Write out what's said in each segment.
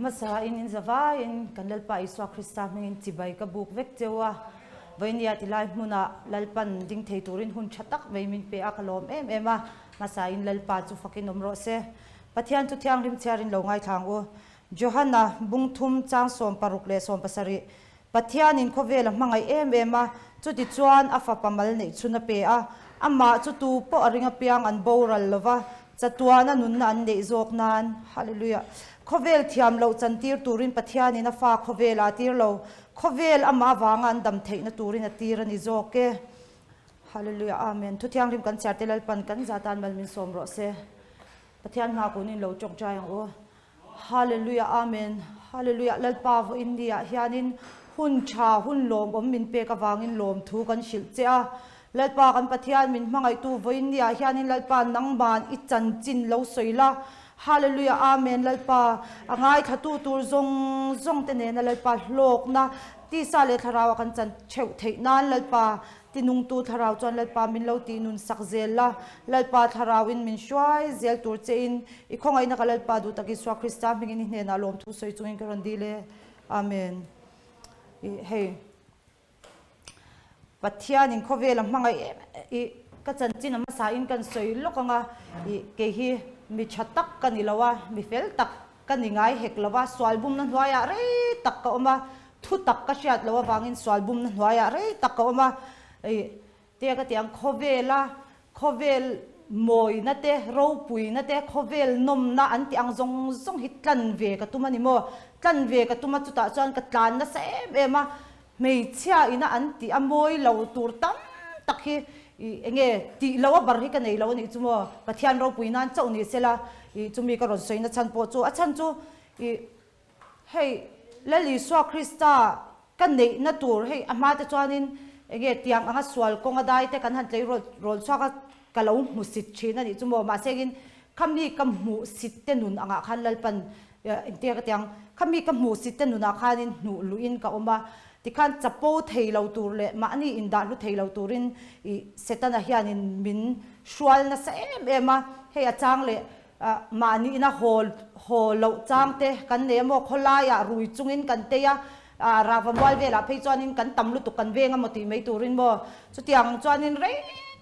Hmasa in in zavaiin kan Lalpa Isua Krista hmingin chibai ka buk vek cheu a, Vainia ti lai hmunah Lalpan ding thei turin hun tha tak mai min pe a, ka lawm em em a, hmasa in Lalpa chu fakin awm rawh se. Pathian chu thianghlim chhiarin lo ngaithla ang u. Johana bung thum chang 60 leh 70 Pathianin khawvel a hmangaih em em a, chutichuan a fapa mal neih chhun a pe a, amah chu tu pawh a ring apiang an boral lo va, chatuana nunna an neih zawk nan. Hallelujah. Khawvel thiam loh chantir turin Pathianin a fa khawvel a tir lo, khawvel amah avanga an dam theihna turin a tir a ni zawk e. Hallelujah. Amen. Thuthianghlim kan chhiar te Lalpan kan zatan mal min sawm rawh se. Pathian hma kunin lo tawngtai ang u. Hallelujah Amen Hallelujah Lalpa vawiin ni ah hianin hun tha hun lawmawm min pek avangin lawmthu kan hrilh che a Lalpa kan Pathian min hmangaihtu vawiin ni ah hianin Lalpa nangman i chanchin lo sawi la Hallelujah Amen Lalpa a ngaithlatu tur zawng zawng te nena Lalpa hlawkna tisa leh thlarau a kan chan theuh theih nan Lalpa Tinungtu thlarau chuan Lalpa min lo tih nun sak zel la, Lalpa thlarauin min hruai zel tur chein i khawngaihna ka Lalpa duh tak Isua Krista hmingin i hnenah lawmthu sawi chungin ka rawn dil e. Amen. I hei Pathianin khawvel a hmangaih em i ka chanchin a hmasain kan sawi lawk anga i kei hi mi tha tak ka ni lo a, mi fel tak ka ni ngai hek lo a, sual bumna hnuaiah rei tak ka awm a, Thu tak ka hriat loh avangin sual bumna hnuaiah rei tak ka awm a, ih tia ka ti ang khawvela khawvel mawina te ropuina te khawvel nawmna an tih ang zawng zawng hi tlan ve ka tum a ni maw, tlan ve ka tum a chutah chuan ka tlan nasa em em a, hmeichhia ina an tih a mawi lo tur tam tak hi ih enge tih loh a bar hi ka nei lo a nih chu maw, Pathian ropui nan chauh ni sela ih chumi ka rawn sawi na chhan pawh chu a chhan chu ih Hei Lal Isua Krista ka neihna tur hei a hma te chuanin enge tiang anga sual kawnga dai te kan han tlei rawl rawl chhuak a ka lo hmu sit thin a nih chu maw mahse engin khami ka hmuh sit te nun angah khan Lalpan engtia ka tiang khami ka hmuh sit te nunah khanin hnuh luhin ka awm a tikhan chapo thei lo tur leh mahni indah hlu thei lo turin ih Setana hianin min hrual nasa em em a hei a chang leh Mahniina haw haw loh chang te kan nei a maw? Khawlaiah rui chungin kan tei a, rava mual velah phei chuanin kan tam lutuk kan veng a maw tih mai turin maw? Chutiang chuanin rei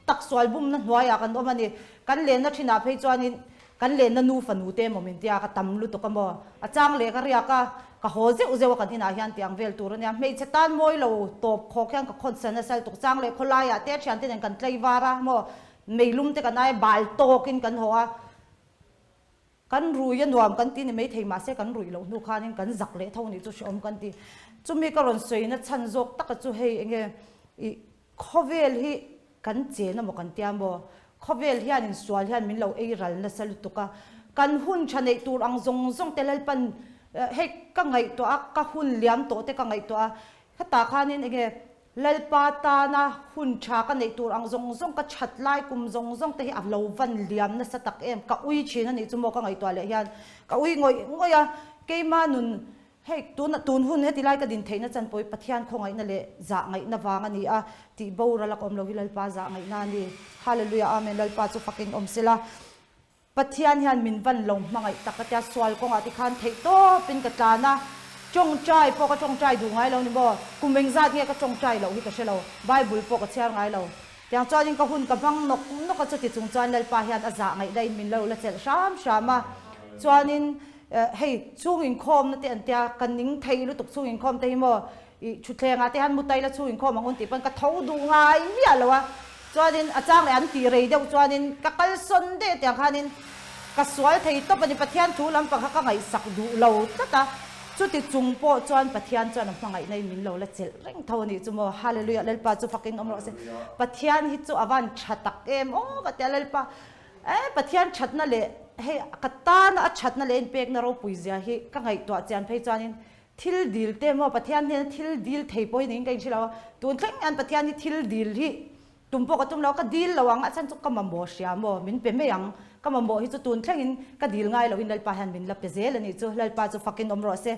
tak sual bumna hnuaiah kan awm a ni. Kan lenna thinah phei chuanin kan lenna nu fanu te emaw min tia ka tam lutuk a maw? A chang leh ka riak a, ka haw zeuh zeuh a kan inah hian tiang vel tur a nia. Hmeichhe tan mawi lo tawp khawk hian ka khawnsan nasa lutuk. Chang leh khawlaiah te thiante nen kan tlei var a maw? Meilum te kan ai bal tawkin kan haw a, kan rui a nuam kan ti ni maithei mahse kan ruih loh hnu khanin kan zak leh tho nih chu hrehawm kan ti. Chumi ka rawn sawina chhan zawk taka chu hei enge ih khawvel hi kan chen amaw kan tia maw? Khawvel hian insual hian min lo ei ral nasa lutuk a, kan hun tha neih tur ang zawng zawng te Lalpan hei ka ngaihtuah a, ka hun liam tawh te ka ngaihtuah a, hetah khanin enge Lalpa tana hun tha ka neih tur ang zawng zawng ka that lai kum zawng zawng te hi a lo van liam nasa tak em, ka ui thin a nih chu maw ka ngaihtuah leh hian ka ui ngawih ngawih a, keima nun hei tuna tun hun heti lai ka din theihna chan pawh hi Pathian khawngaihna leh zah ngaihna vang a ni a, tih boral a ka awm lo hi Lalpa zah ngaihna a ni. Hallelujah Amen Lalpa chu fakin awm sela. Pathian hian min van lo hmangaih tak a tia, sual kawngah te khan theih tawpin ka tlan a, tawngtai pawh ka tawngtai duh ngai lo ni maw, kum engzat nge ka tawngtai loh hi ka hre lo, Bible pawh ka chhiar ngai lo. Tiang chuanin ka hun ka hmang nawk nawk a, chuti chung chuan Lalpa hian a zah ngaih daihin min lo la chelh hram hram a, chuanin hei chhung inkhawmna te an tia, ka ning thei lutuk chhung inkhawm te hi maw, I thutthlengah te hian mutai la chhung inkhawm ang un tih pawn ka tho duh ngai miah lo a, chuanin a chang leh an tih rei deuh chuanin ka kalsawn deh tiang khanin ka sual thei tawp a ni, Pathian thu lampang kha ka ngaihsak duh lo tlat a, chuti chung pawh chuan Pathian chuan a hmangaihna in min lo la chelh reng tho a nih chu maw, Hallelujah Lalpa chu fakin awm rawh se, Pathian hi chu a van tha tak em aw ka tia Lalpa e Pathian thatna leh hei ka tana a thatna leh inpekna ropui zia hi ka ngaihtuah chian phei chuanin Thil dil te maw Pathian hian thil dil thei pawh hi niin ka inhre lo a, tun thleng hian Pathian hi thil dil hi tum pawh ka tum lo a, ka dil lo ang a chhan chu ka mamawh hria maw min pe mai ang, ka mamawh hi chu tun thlengin ka dil ngai loin Lalpa hian min la pe zel a nih chu, Lalpa chu fakin awm rawh se.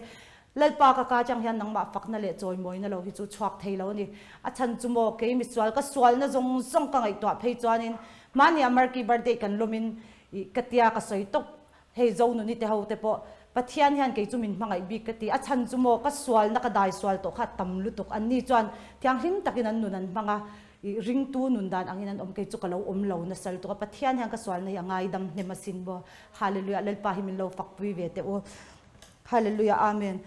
Lalpa ka ka chang hian nangmah fakna leh chawimawina lo hi chu chhuak thei lo a ni, a chhan chu maw kei misual ka sualna zawng zawng ka ngaihtuah phei chuanin hmania Marki birthday kan lawmin ih ka tia ka sawi tawp, hei Zonuni te ho te pawh. Pathian hian kei chu min hmangaih bik ka ti. A chhan chu maw ka sualna ka dai sual tawh kha a tam lutuk. Anni chuan thianghlim takin an nun an hmang a, ih ringtu nun dan angin an awm kei chu ka lo awm lo nasa lutuk a. Pathian hian ka sualna hi a ngaidam hnem asin maw. Hallelujah Lalpa hi min lo fakpui ve teh u. Hallelujah Amen.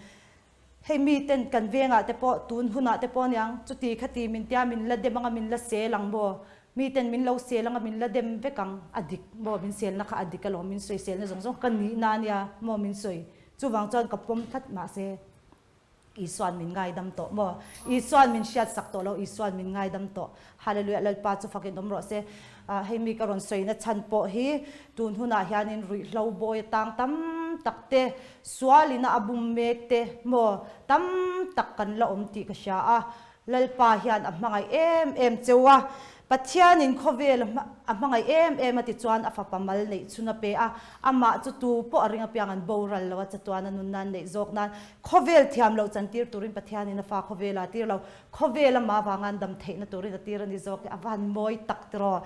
Hei mi ten kan vengah te pawh tun hunah te pawh aniang chuti khati min tia min la dem anga min la sel ang maw? Mi ten min lo sel anga min la dem vek ang a dik maw? Min selna kha a dik alawm min sawi selna zawng zawng kha ka nihna ania maw min sawi chuvang chuan ka pawm tlat mahse Isuan min ngaidam tawh maw? Isuan min hriat sak tawh lo Isuan min ngaidam tawh Hallelujah Lalpa chu fakin awm rawh se. Hei mi ka rawn sawina chhan pawh hi tun hunah hianin ruihhlo bawi atang tam tak te, sualina a bum mek te maw tam tak kan la awm tih ka hria a. Lalpa hian a hmangaih em em cheu a, Pathianin khawvel a hmangaih em em a tichuan a fapa mal neih chhun a pe a, amah chu tu pawh a ring apiang an boral lo a, chatuan a nunna an neih zawk nan khawvel thiam loh chantir turin Pathianin a fa khawvel a tir lo. Khawvel ama vanga an dam theihna turin a tir a ni zawk i, a van mawi tak tiraw.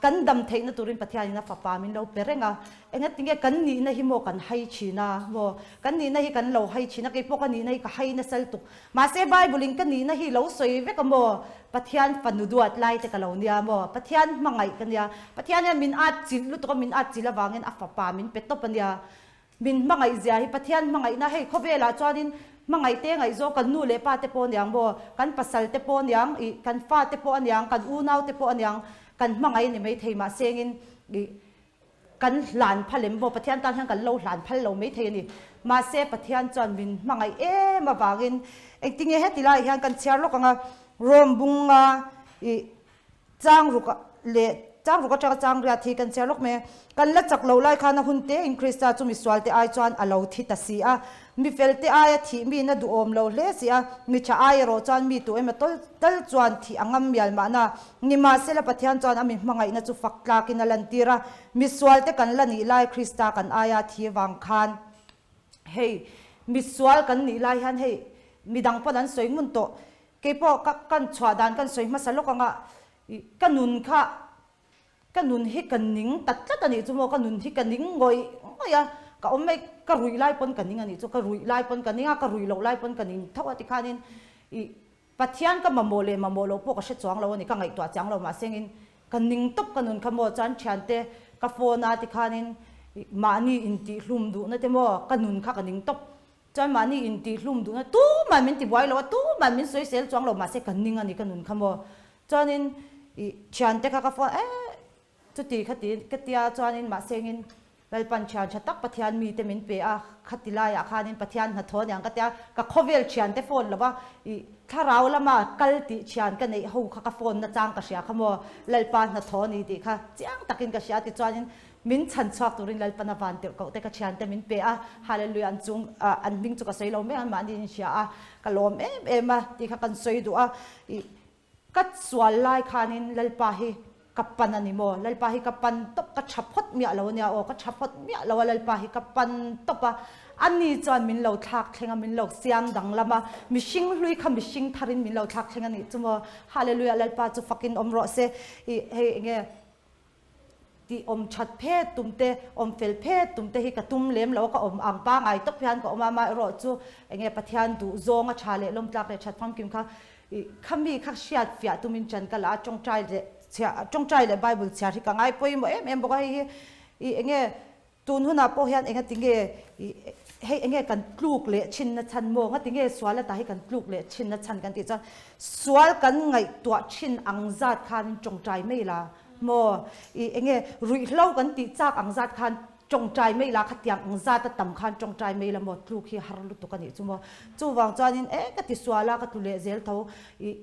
Kan dam theihna turin Pathianin a fapa min lo pe reng a, engatinge kan nihna hi maw kan hai thin a maw, kan nihna hi kan lo hai thin a, keipawh ka nihna hi ka hai nasal tuk. Mahse Bible in ka nihna hi lo sawi vek a maw, Pathian fanu duat lai te ka lo nia maw, Pathian hmangaih ka nia, Pathian hian min at chilh lutuk a, min at chilh avangin a fapa min pe tawp a nia. Min hmangaih zia hi Pathian hmangaihna hei khawvelah chuanin hmangaih te ngaihzawng kan nu leh pa te pawh aniang maw, kan pasal te pawh aniang, ih kan fa te pawh aniang, kan unau te pawh aniang kan hmangaih a ni maithei mahsengin ih kan hlan phal em maw Pathian tan hian kan lo hlan phal lo maithei a ni. Mahse Pathian chuan min hmangaih em avangin engtinge heti laiah hian kan chhiar lawk ang a, Rom bunga ih Chang ruk leh chang ruk atanga chang riat hi kan chhiar lawk mai a. Kan la chak loh lai khan a hun te in Krista chu misual te ai chuan a lo thi ta si a. Mi fel te aia thih miin a duhawm lo hle si a. Mi tha ai erawh chuan mi tu emaw tawl tal chuan thih a ngam mial mahna. Nimahsela Pathian chuan a mi hmangaihna chu fak tlakin a lantir a. Misual te kan la nih lai Krista kan aia thi vang khan hei misual kan nih lai hian hei midang pawn an sawi ngun tawh. Keipawh ka kan chhuah dan kan sawi hmasa lawk anga ka nun kha ka nun hi ka ning ta tlat a nih chu maw ka nun hi ka ning ngawih ngawih a ka awm mai ka ruih lai pawn ka ning a nih chu ka ruih lai pawn ka ning a ka ruih loh lai pawn ka ning tho a tikhanin ih Pathian ka mamawh leh mamawh loh pawh ka hre chuang lo a ni ka ngaihtuah chiang lo mahse engin ka ning tawp ka nun kha maw chuan thiante ka phone a tikhanin mahni intihhlum duhna te maw ka nun kha ka ning tawp. Chuan mahni intihhlum duhna tumah min tibuai lo a, tumah min sawisel chuang lo mahse ka ning a ni ka nun kha maw. Chuanin ih thiante kha ka phone eh chuti kha ti ka tia chuanin mahse engin Lalpan thian tha tak Pathian mite min pe a, khati laiah khanin Pathian hnathawh aniang ka tia, ka khawvel thiante phone lo va ih thlarau lama kal tih thian ka neih ho kha ka phone nachang ka hria kha maw Lalpa hnathawh a ni tih kha chiang takin ka hria tichuanin Min chhan chhuak turin Lalpana van tirh koh te ka thiante min pe a, Hallelujah an chung an hming chu ka sawi lo mai a, mahni in hria a, ka lawm em em a tih kha kan sawi duh a, ih ka sual lai khanin Lalpa hi ka pan a ni maw, Lalpa hi ka pan tawp, ka tha phawt miah lo ania aw, ka tha phawt miah lo a, Lalpa hi ka pan tawp a, ani chuan min lo thlak thleng a, min lo siam danglam a, mihring hlui kha mihring tharin min lo thlak thleng a nih chu maw, Hallelujah Lalpa chu fakin awm rawh se, ih hei enge. Tih awm that phet tum te, awm fel phet tum te hi ka tum lem lo a, ka awm ang pangai tawp hian ka awm a, amaherawh chu enge Pathian duh zawng a tha leh lawmtlak leh that famkim kha ih khami kha hriat fiah tumin ṭan ka la a, ṭawngṭai leh chhiah ṭawngṭai leh Bible chhiar hi ka ngai pawimawh em em bawk a, hei hi ih enge Tun hunah pawh hian enga tinge ih hei enge kan tluk leh thinna chhan maw? Nga tinge sual ata hi kan tluk leh thinna chhan kan tih chuan sual kan ngaihtuah thin ang zat khanin tawngtai mai la maw? Ih enge ruihhlo kan tih chak ang zat khan tawngtai mai la khatiang ang zat a tam khan tawngtai mai la maw? Tluk hi har lutuk a nih chu maw? Chuvang chuanin e ka ti sual a ka tlu leh zel tho ih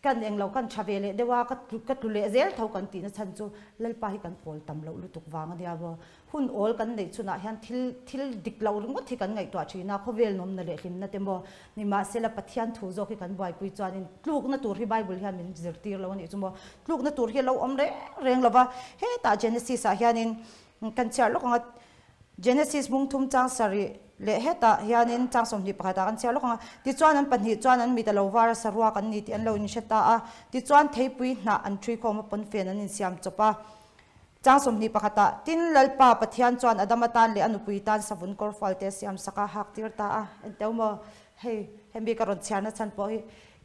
Kan englo kan tha ve leh deuh a, ka ka tlu leh zel tho kan tihna chhan chu Lalpa hi kan pawl tam loh lutuk vang a nia maw. Hun awl kan neih chhunah hian thil thil dik loh ringawt hi kan ngaihtuah thin a, khawvel nawmna leh hlimna te maw. Nimahsela Pathian thu zawk hi kan buaipui chuanin tlukna tur hi Bible hian min zirtir lo a nih chu maw. Tlukna tur hi a lo awm reng reng lo va, hetah Genesis ah hianin kan chhiar lawk ang a, Genesis mung thum chang sarih leh hetah hianin chang 21 ah kan chhiar lawk ang a. Tichuan an pahnih chuan an mit a lo var a, saruak an ni tih an lo inhre ta a. Tichuan theipui hnah an ṭhui khawm a, pawnfen an insiam chawp a. Chang 21 ah, Tin, Lalpa Pathian chuan Adama tan leh a nupui tan savun kawrfual te a siam sak a, hak tir ta a. Enteu maw, hei, hemi ka rawn chhiarna chhan pawh hi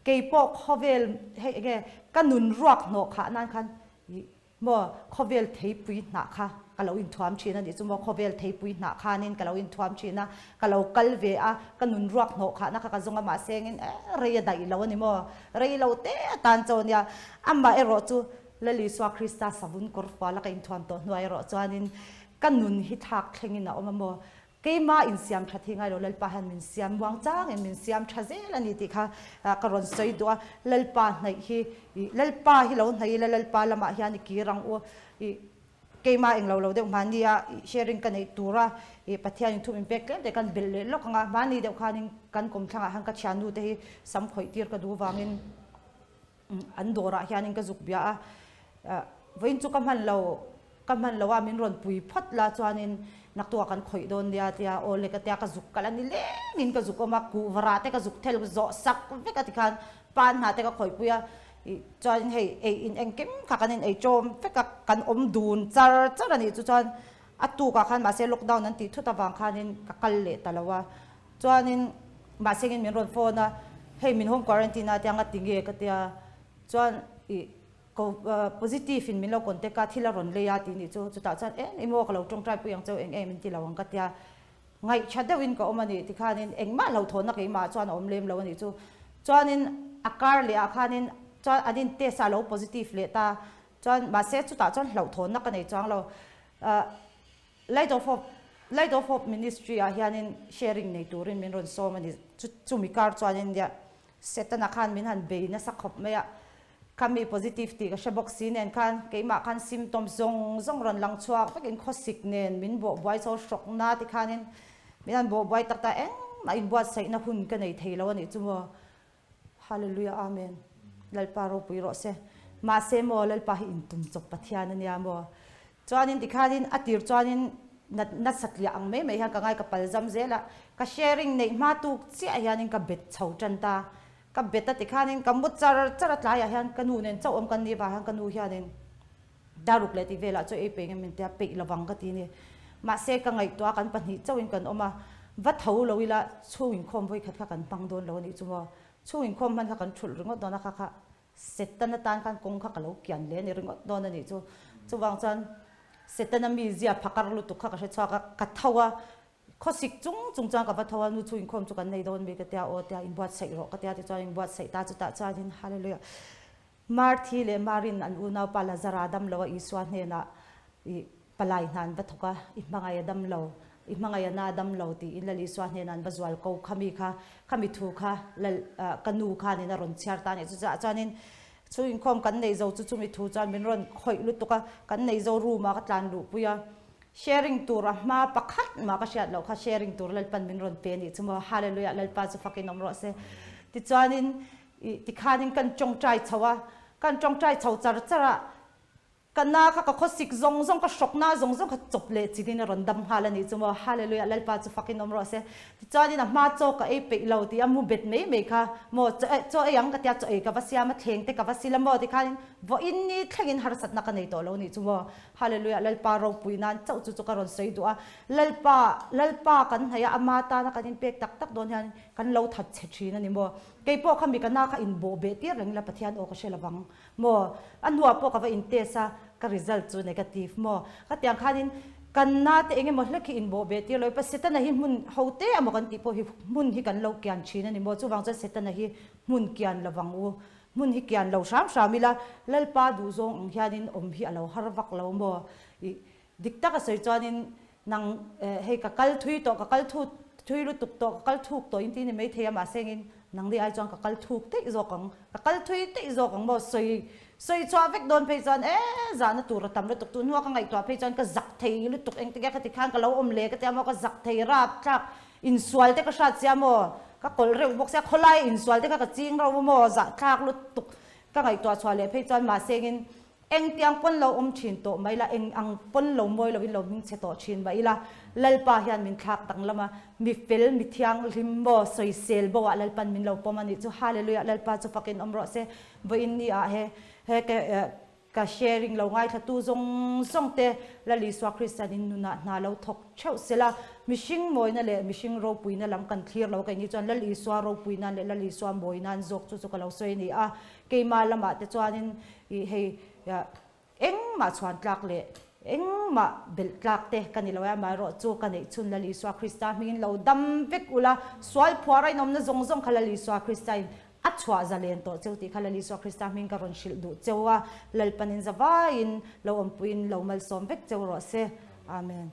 kei pawh khawvel, hei enge ka nun ruak hnawh khah nan khan ih maw khawvel theipui hnah kha ka lo inthuam thin a nih chu maw, khawvel theipui hnah khanin ka lo inthuam thin a, ka lo kal ve a, ka nun ruak hnawh khahna kha ka zawng a, mahse engin rei a daih lo a ni maw, rei lo te atan chaw a nia, amaherawh chu Lal Isua Krista savun kawr fuala ka inthuam tawh hnuai erawh chuanin ka nun hi thlak thlengin a awm a maw? Keima insiam that hi ngai lo, Lalpa hian min siam muang changin min siam tha zel a ni tih kha ka rawn sawi duh a. Lalpa hnaih hi, Lalpa hi lo hnaih ila Lalpa lamah hian i kir ang u. I keima englo lo deuh hmani a sharing ka neih tura i Pathian in thu min pek tlem te kan belh leh lawk ang a. Hmani deuh khanin kan kawmthlangah hian ka thiannu te hi sam khawih tir ka duh vangin, An dawrah hianin ka zuk bia a, vawiin chu ka hman lo, ka hman lo a, min rawn pui phawt la chuanin naktuah kan khawih dawn nia tia aw le ka tia ka zuk kalh a ni lengin ka zuk awm a, kuhvarah te ka zuk thel zawh sak vek a tikhan pan hna te ka khawih pui a, ih chuanin hei ei in engkim kha kan in ei tawm vek a, kan awm dun char char a nih chu chuan a tukah khan mahse lockdown an tih thut avang khanin ka kal leh ta lo a. Chuanin mahsengin min rawn phone a, hei min home quarantine a tia nga ti nge ka tia, chuan ih ko positive in min lo contact a, thil a rawn lei a tih nih chu, chutah chuan eng emaw ka lo tawngtai pui ang cheu eng em in ti lo ang ka tia, ngaihṭha deuhin ka awm a nih tikhanin engmah hlauhthawnna keimah chuan a awm lem lo a nih chu, chuanin a kar leh ah khanin chuan an in test a lo positive leh ta, chuan mahse chutah chuan hlauhthawnna ka nei chuang lo, ah. Light of Hope, Light of Hope Ministry ah hianin sharing nei turin min rawn sawm a ni. Chu chumi kar chuanin nia Setana khan min han bei nasa khawp mai a, kha mi positive tih ka hre bawk si nen khan keimah khan symptoms zawng zawng rawn lang chhuak vekin khawsik nen min bawh buai chho hrawk na ti khanin min han bawh buai tak tak engmah inbuatsaihna hun ka nei thei lo a nih chu maw. Hallelujah Amen Lalpa ropui rawh se mahse maw Lalpa hi intum chawp Pathian a nia maw chuanin tikhanin a tir chuanin natna satliah ang mai mai hian ka ngai ka pal zam zel a ka sharing neih hma tuk chiah hianin ka bet chho tan ta ka bet a tikhanin ka mu char char a tlaiah hian ka nu nen chauh awm kan nih vang hian ka nu hianin Daruk leh tih velah chu ei peih nge min tia peih lovang ka ti ni. Mahse ka ngaihtuah a kan pahnih chauhin kan awm a, va tho lo ila chhung inkhawm vawi khat kha kan hmang dawn lo a nih chu maw. Chhung inkhawm hman kha kan thulh ringawt dawn a kha kha Setana tan khan kawng kha ka lo kian leh a ni ringawt dawn a nih chu. Chuvang chuan Setana mizia phakar lutuk kha ka hre chhuak a, ka tho a, khawsik chung chung chuan ka va tho a, nu chhung inkhawm chu kan nei dawn mi ka tia aw tia inbuatsaih rawh ka tia tichuan inbuatsaih ta chutah chuanin Hallelujah. Marthi leh Marin an unaupa Lazara dam lo a Isua hnenah i palai hna an va thawk a, i hmangaih a dam lo, i hmangaih a na dam lo tiin Lal Isua hnenah an va zual ko khami kha, khami thu kha Lal ka nu khanin a rawn chhiar ta a nih chu. Chutah chuanin chu inkhawm kan nei zo chu chumi thu chuan min rawn khawih lutuk a, kan nei zo room ah ka tlan luhpui a, sharing tur a hma pakhat mah ka hriat loh kha sharing tur Lalpan min rawn pe a nih chu maw, Hallelujah Lalpa chu fakin awm rawh se. Tichuanin Ih tikhanin kan tawngtai chho a, kan tawngtai chho char char a, ka na kha ka khawsik zawng zawng, ka hrawk na zawng zawng kha chawp leh chinin a rawn dam nghal a nih chu maw, Hallelujah Lalpa chu fakin awm rawh se. Tichuanin a hma chaw ka ei peih lo tih a mu bet mai mai kha maw, chaw eh chaw ei ang ka tia chaw ei ka va siam a, thleng te ka va sil a maw tikhanin vawiin ni thlengin harsatna ka nei tawh lo a nih chu maw, Hallelujah Lalpa ropui nan chauh chu chu ka rawn sawi duh a, Lalpa Lalpa kan hnaih a, ama tana kan inpek tak tak dawn hian kan lo that chhe thin a ni maw. Kei pawh kha mi ka na kha in bawh beh tir reng ila Pathian aw ka hre lovang maw? A hnuah pawh ka va in test a, ka result chu negative maw? Ka tiang khanin kan na te eng emaw hlek hi in bawh beh tir lo i pa Setana hi hmun ho te emaw kan tih pawh hi hmun hi kan lo kian thin a ni maw? Chuvang chuan Setana hi hmun kian lovang u, hmun hi kian lo hram hram ila Lalpa duhzawng ang hianin awm hi a lo har vak lo maw? Ih Dik tak a sawi chuanin nang hei ka kal thui tawh, ka kal thut thui lutuk tawh, ka kal thuk tawh in ti ni maithei a mahse engin nang ni ai chuan ka kal thuk daih zawk ang, ka kal thui daih zawk ang maw sawi sawi chhuah vek dawn phei chuan e zahna tur a tam lutuk tun hnua ka ngaihtuah phei chuan ka zak thei lutuk engtikah ka ti khan ka lo awm le ka tia maw ka zak thei rap thlak insual te ka hrat sia maw ka kawlh reuh bawk sia khawlai insual te kha ka ching reuh maw zahthlak lutuk ka ngaihtuah chhuah leh phei chuan mahse engin Eng tiang pawn lo awm thin tawh mai la, eng ang pawn lo mawi loin lo hming chhe tawh thin mah ila, Lalpa hian min thlak danglam a, mi fel, mi thianghlim maw, sawisel bo ah Lalpan min lo pawm a nih chu. Hallelujah, Lalpa chu fakin awm rawh se. Vawiin ni ah he he ke. Ka sharing lo ngaithlatu zawng zawng te Lal Isua Kristian in nunah hna lo thawk theuh sela, mihring mawina leh mihring ropuina lam kan thlir lo keini chuan Lal Isua ropui nan leh Lal Isua mawi nan zawk chu chu ka lo sawi a ni a. Keimah lamah te chuanin ih hei engmah chhuan tlak leh engmah belh tlak te ka ni lo e, amaherawh chu ka neih chhun Lal Isua Krista hmingin lo dam vek ula, sual phuar a inawmna zawng zawng kha Lal Isua Krista in A chhuah zalen tawh cheu tih kha Lal Isua Krista hming ka rawn hrilh duh cheu a, Lalpanin zavaiin lo awmpuiin lo malsawm vek cheu rawh se. Amen.